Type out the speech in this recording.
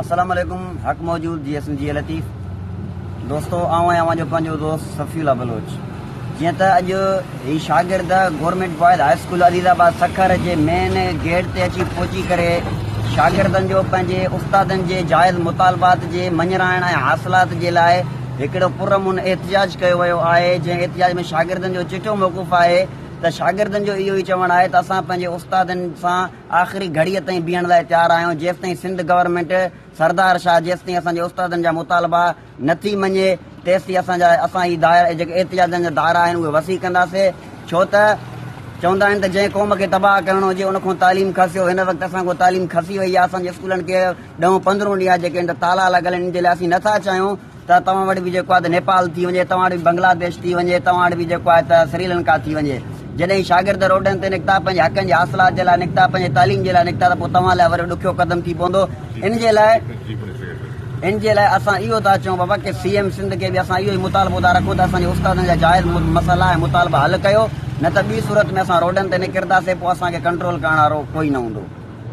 السلام عليڪم حق موجود جي ايس جي لطيف دوستو آئون آهيان اوهان جو پنهنجو دوست صفي الله بلوچ جيئن ته اڄ هي شاگرد government boys high school Azizabad Sukkur جي مين گيٽ تي اچي پهچي ڪري شاگردن جو پنهنجي استادن جي جائز مطالبات جي مڃرائڻ ۽ حاصلات جي لاء هڪڙو پرامن احتجاج ڪيو ويو آهي جنهن احتجاج ۾ شاگردن جو چٽو موقف آهي ته شاگردن جو اهو ئي چوڻ آهي ته اسان پنهنجي استادن سان آخري گهڙيء تائين بيهڻ لاء تيار آهيون، جيستائين سنڌ گورنمينٽ سردار شاهه جيستائين اسان جي استادن جا مطالبا نه ٿي مڃي تيستائين اسان جا اسان هي دائرا جيڪي احتجاجن جا دائرا آهن اهي وسيع ڪنداسين ڇو ته چوندا آهن ته جنهن قوم کي تباهه ڪرڻو هجي ان کان تعليم کسيو هن وقت اسان کان تعليم کسي وئي آهي اسان جي اسڪولن کي ڏهون پندرهون ڏينهن آهي جيڪي هن تالا لڳل آهن ان جي لاء اسين نه ٿا چاهيون ته توهان وٽ به جيڪو آهي ته نيپال ٿي وڃي، توهان وٽ به بنگلاديش ٿي وڃي، توهان وٽ به جيڪو آهي ته سريلنڪا ٿي وڃي. جڏهن شاگرد روڊن تي نڪتا، پنهنجي حقن جي حاصلات جي لاء نڪتا، پنهنجي تعليم جي لاء نڪتا ته پوء توهان لاء وري ڏکيو قدم ٿي پوندو. ان جي لاء ان جي لاء اسان اهو ٿا چئون بابا ڪي سي ايم سنڌ کي به اسان اهو ئي مطالبو ٿا رکون ته اسان جي استادن جا جائز مسئلا ۽ مطالبا حل ڪيو نه ته ٻي صورت ۾ اسان روڊن تي نڪرنداسين پوء اسان کي ڪنٽرول ڪرڻ وارو ڪوئي نه هوندو.